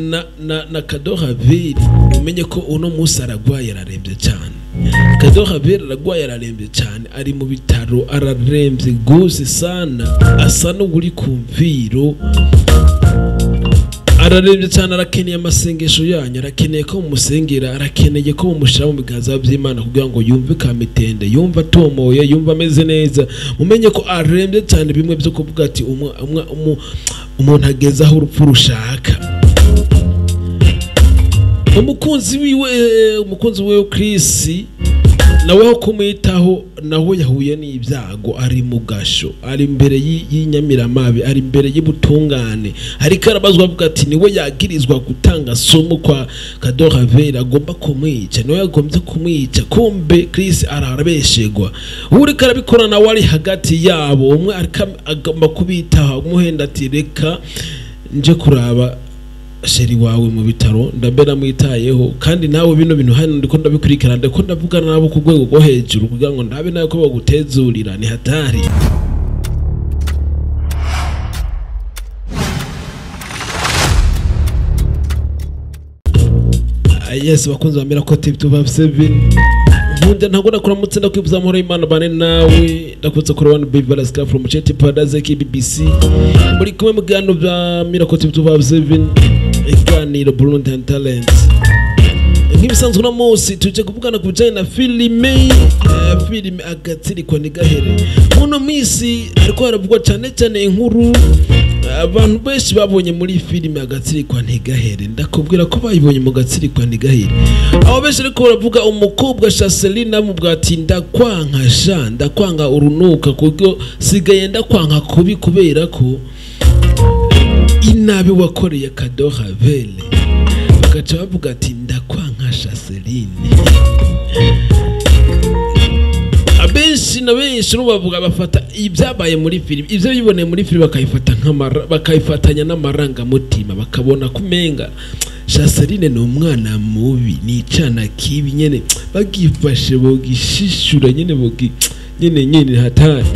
Na Cadeau Ravelle, umenye ko uno munsi aragwaye, ararembye cyane. Cadeau Ravelle aragwaye, ararembye cyane, ari mu bitaro, ararembye gose sana, asa n'uri ku mviro, ararembye cyane, arakeneye amasengesho yanyu, arakeneye ko mumusengera, arakeneye ko mumushyira mu biganza by'Imana kugira ngo yumve kamitende, yumve atomoye, yumve ameze neza. Mumenye ko arembye cyane, bimwe byo kuvuga ati umuntu ageze aho urupfu rushaka. Umukunzi wiwe Chris nawe ho kumwitaho, nawe yahuye n'ibyago, ari mu gasho, ari imbere y'inyamiramabi, ari imbere y'ubutungane, ariko arabazwa, avuga ati niwe yagirizwa gutanga somo kwa Cadeau Ravelle, agomba kumwica, niwe yagombye kumwica. Kumbe Chris arabeshegwa, uriko arabikora nawe ari hagati yabo, umwe ariko agomba kubitaho, umuhenda ati reka nje kuraba chéri wawe mu bitaro, ndambe namwitayeho, kandi nawe bino bintu hano ndiko ndabikurikirana, ndiko ndavugana nabo ku rwego rwo hejuru kugira ngo ndabe nawe ko bagutezurira. Ni hatari. Yes, bakunzi ba Miracle TV 257, nkunda ntabwo nakuramutse, ndakwibuza amahoro y'Imana bane nawe, ndakubutsa kuri one baby Balaska from Chet Paradise KBBC, muri kumwe mu biganiro bya Miracle TV 257, ikiganiro Burundi and Talent. Nk'ibisanzwe, uno munsi tuje kuvugana ku bijanye na filime Agatsirikwa Ntigahere. Muno minsi hariko haravugwa cane cyane inkuru abantu benshi babonye muri filime Agatsirikwa Ntigahere. Ndakubwira ko bayibonye mu Gatsirikwa Ntigahere, abo benshi ariko baravuga umukobwa Chaceline amubwira ati ndakwanka sha, ndakwanga urunuka, kuko sigaye ndakwanka kubi kubera ko inabi wakoreye Cadeau Ravelle. Bagaca bavuga ati ndakwanka Chaceline. Abenshi na benshi n'ubu bavuga, bafata ibyabaye muri filime, ibyo biboneye muri filime, bakayifata nk'amara, bakayifatanya n'amarangamutima, bakabona kumenga Chaceline ni umwana mubi, ni icana kibi nyene, bagifashe bogishishura nyene, bogi nyene nyene hatari.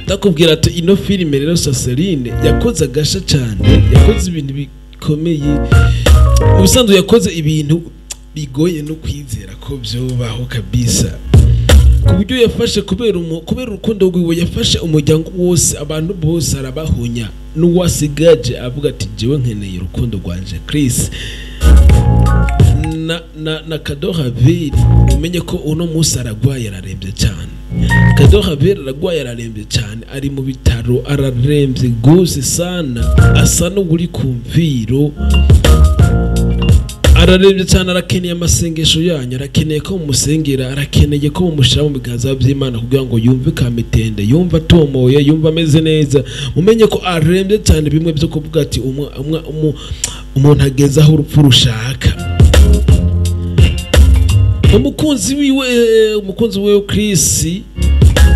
Ndakubwira ati ino filime rero, Chaceline yakoze agasha cyane, yakoze ibintu bikomeye. Ubusanzwe yakoze ibintu bigoye no kwizera ko byobaho kabisa, ku buryo yafashe kubera urukundo rwiwe, yafashe umuryango wose, abantu bose arabahunya, n'uwasigaje avuga ati jewe nkeneye urukundo rwanje Chris. Na Cadeau Ravelle, umenye ko uno munsi aragwaye, ararembye cyane. Cadeau Ravelle aragwaye, ararembye cyane, ari mu bitaro, ararembye gose sana, asa n'uri ku mviro, ararembye cyane, arakeneye amasengesho yanyu, arakeneye ko mumusengera, arakeneye ko mumushyira mu biganza by'Imana kugira ngo yumve kamitende, yumve atomoye, yumve ameze neza. Mumenye ko arembye cyane, bimwe byo kuvuga ati umuntu ageze aho urupfu rushaka. Umukunzi wiwe Chris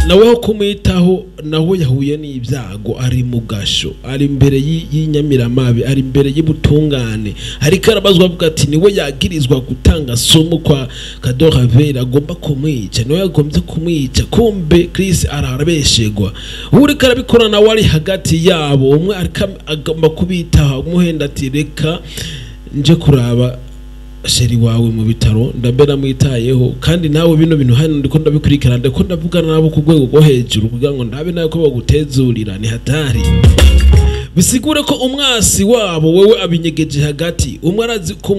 nawe ho kumwitaho, nawe yahuye n'ibyago, ari mu gasho, ari imbere y'inyamiramabi, ari imbere y'ubutungane, ariko arabazwa, avuga ati niwe yagirizwa gutanga somo kwa Cadeau Ravelle, agomba kumwica, niwe yagombye kumwica. Kumbe Chris arabeshegwa, uriko arabikora nawe ari hagati yabo, umwe ariko agomba kubitaho, umuhenda ati reka nje kuraba chéri wawe mu bitaro, ndambe namwitayeho, kandi nawe bino bintu hano ndiko ndabikurikirana, ndiko ndavugana nabo ku rwego rwo hejuru kugira ngo ndabe nawe ko bagutezurira. Ni hatari. Bisigure ko umwasi wabo wewe abinyegeje hagati, umwe arazi ko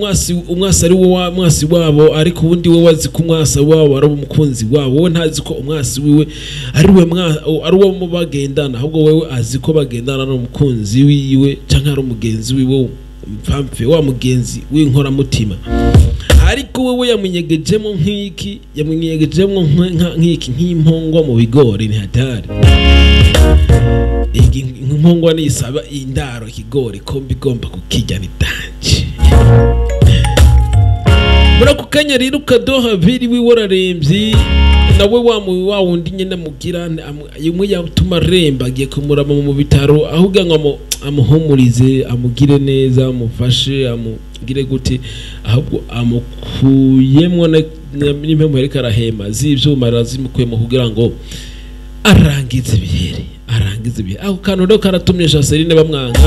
umwasi ari wo mwasi wabo, ariko uwundi we wazi ko umwasi wabo ari umukunzi wabo. Wowe ntazi ko umwasi wiwe ari we ari uwo mu bagendana, ahubwo wewe azi ko bagendana n'umukunzi wiwe canke ari umugenzi wiwe mpamfe wa mugenzi w'inkoramutima, ariko wewe yamunyegejemo nk'iki, yamunyegejemo nk'iki, nk'impongwa mu bigori. Ni hatari. Impongwa nisaba indaro ikigori ko mbigomba kukijya ni danger. Muri ako kanya rero, Cadeau Ravelle wiwe ararembye, nawe wa wundi nyine mugira umwe yatuma aremba, agiye kumurama mu bitaro aho kugira ngo amuhumurize, amugire neza, amufashe, amugire gute, ahubwo amukuyemwo n'impemu yariko arahema z'ivyuma, arazimukuyemo kugira ngo arangize ibihere, arangize ibihere. Ako kantu rero karatumye Chaceline bamwanka.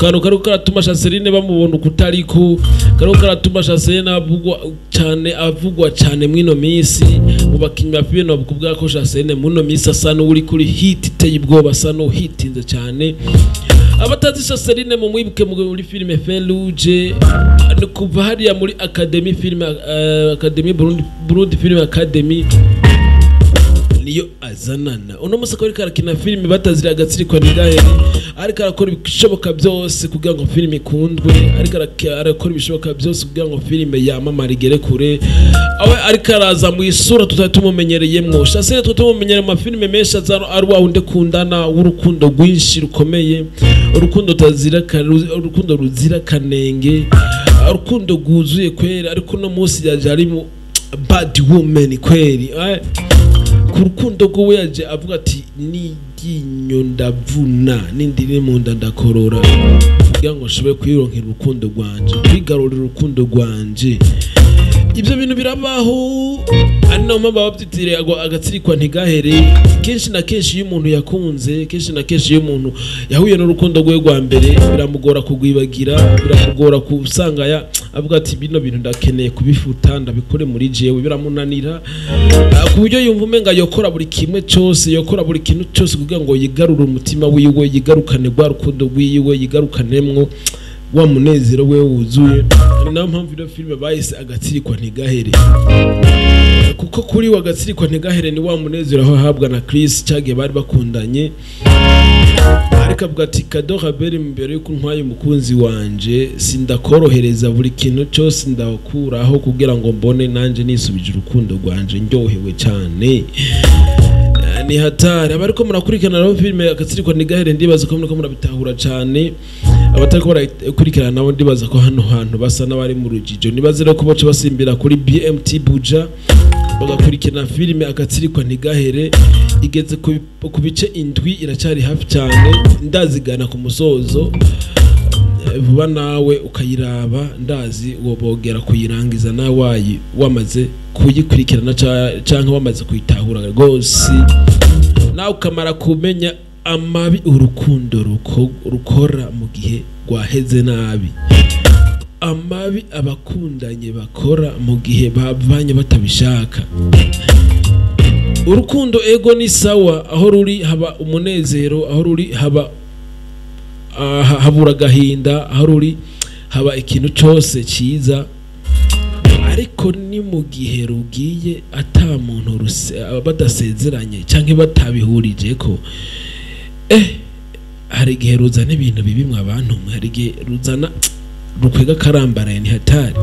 Kantu kariko karatuma Chanceline bamubona ukutariko, kariko karatuma Chanceline avugwa cyane, avugwa cyane mwino minsi mu bakinyi ba filime. Bakubwira ko Chanceline muno minsi asa n'uri kuri hit iteye ubwoba, asa n'uhitinze cyane. Abatazi Chanceline, mu mwibuke muri filime Feruje. Ni kuva hariya muri Academy Film, Academy Burundi, Burundi Film Academy niyo azanana. Uno munsi akaba ariko arakina filime batazira Agatsirikwa Ntigahere, ariko arakora ibishoboka byose kugira ngo filime ikundwe, ariko arakora ibishoboka byose kugira ngo filime yamamare, igere kure. Aho ariko araza mu isura tutari tumumenyereyemwo. Chanceline tutari tumumenyereye mu mafilime menshi, aza ari wa wundi kundana w'urukundo rwinshi rukomeye, urukundo tazira, urukundo ruzira kanenge, urukundo rwuzuye kwera. Ariko uno munsi yaje ari mu bad woman kweri. Ku rukundo rwiwe yaje avuga ati: "N'iryinyo ndavuna, n'indiri mu nda ndakorora kugira ngo nshobore kwironkera urukundo rwanje, kwigarurira urukundo rwanje." Ibyo bintu birabaho, ari nayo mpamvu baba babyitiriye ngo Agatsirikwa Ntigahere. Kenshi na kenshi iyo umuntu yakunze, kenshi na kenshi iyo umuntu yahuye n'urukundo rwe rwa mbere, biramugora kugwibagira, biramugora kusanga ya avuga ati: "Bino bintu ndakeneye kubifuta, ndabikore muri jewe." Biramunanira, ku buryo yumva umenga yokora buri kimwe cyose, yokora buri kintu cyose kugira ngo yigarure umutima wiwe, yigarukane rwa rukundo rwiwe, yigarukanemwo wa munezero we wuzuye. Ni nayo mpamvu ino filime bahise Agatsirikwa Ntigahere, kuko kuri we Agatsirikwa Ntigahere ni wa munezero aho ahabwa na Chris cyagiye bari bakundanye. Ariko avuga ati: "Kado Raberi, mbere yuko ntwaye umukunzi wanje, sindakorohereza, buri kintu cyose ndakuraho kugira ngo mbone nanje nisubije urukundo rwanje, ndyohewe cyane." Ni hatari. Abariko murakurikirana rero filime Agatsirikwa Ntigahere, ndibaza ko muriko murabitahura cyane. Abatariko barakurikirana nabo, ndibaza ko hano hantu basa n'abari mu rujijo. Nibaze rero ko baca basimbira kuri BMT Buja bagakurikirana filime Agatsirikwa Ntigahere. Igeze ku bice 7, iracyari hafi cyane, ndazigana ku musozo. Vuba nawe ukayiraba, ndazi wobogera kuyirangiza nawe wayi wamaze kuyikurikirana canke wamaze kuyitahura rwose, nawe ukamara kumenya amabi urukundo rukora mu gihe rwaheze nabi, amabi abakundanye bakora mu gihe bavanye batabishaka. Urukundo ego ni sawa, aho ruri haba umunezero, aho ruri haba habura agahinda, aho ruri haba ikintu cyose cyiza. Ariko ni mu gihe rugiye ata muntu badasezeranye cyangwa batabihurije ko hari igihe ruzana ibintu bibi mwa bantu mwe, hari igihe ruzana rukwega karambaraye. Ni hatari,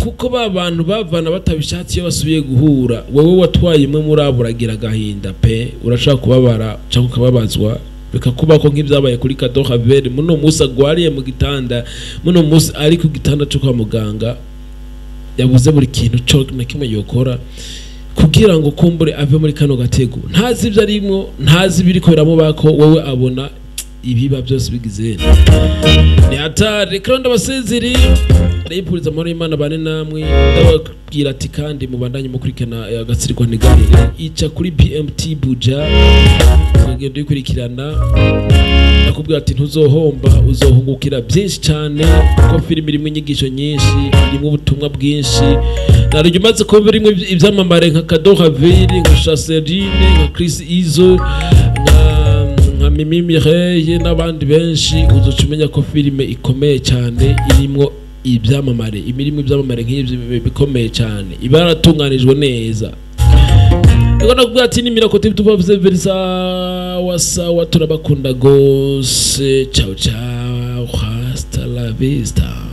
kuko ba bantu bavana batabishatse, iyo basubiye guhura, wowe watwaye imwe muri abo uragira agahinda pe, urashaka kubabara cyangwa ukababazwa, bikakubako nk'ibyabaye kuri Kado Haveri muno munsi agwariye mu gitanda, muno munsi ari ku gitanda cyo kwa muganga, yabuze buri kintu cyo na kimwe yokora kugira ngo kumbure ave muri kano gatego. Ntazi ibyo arimwo, ntazi ibiriko biramubako, wowe abona ibiba byose bigize. Ni hatari. Reka rero ndabasezeri, ndayipuriza amahoro y'Imana bane namwe. Ndababwira ati kandi mubandanye mukurikirana Agatsirikwa Ntigahere, ica kuri BMT Buja, ukagenda uyikurikirana. Ndakubwira ati ntuzohomba, uzohungukira byinshi cyane, kuko filime irimo inyigisho nyinshi, irimo ubutumwa bwinshi. Naryo umaze kuba irimo ibyamamare nka Kado Haveri, nka Chaseline, nka Chris Izo, nka Mimi Mireille n'abandi benshi, uzoca umenya ko filime ikomeye cyane, irimo ibyamamare, imirimo ibyamamare nk'ibyo bikomeye cyane, iba yaratunganijwe neza. Reka nakubwira ati ni Miracle TV, tubavuze very sawa sawa, turabakunda gose. Ciao ciao, hasta la vista.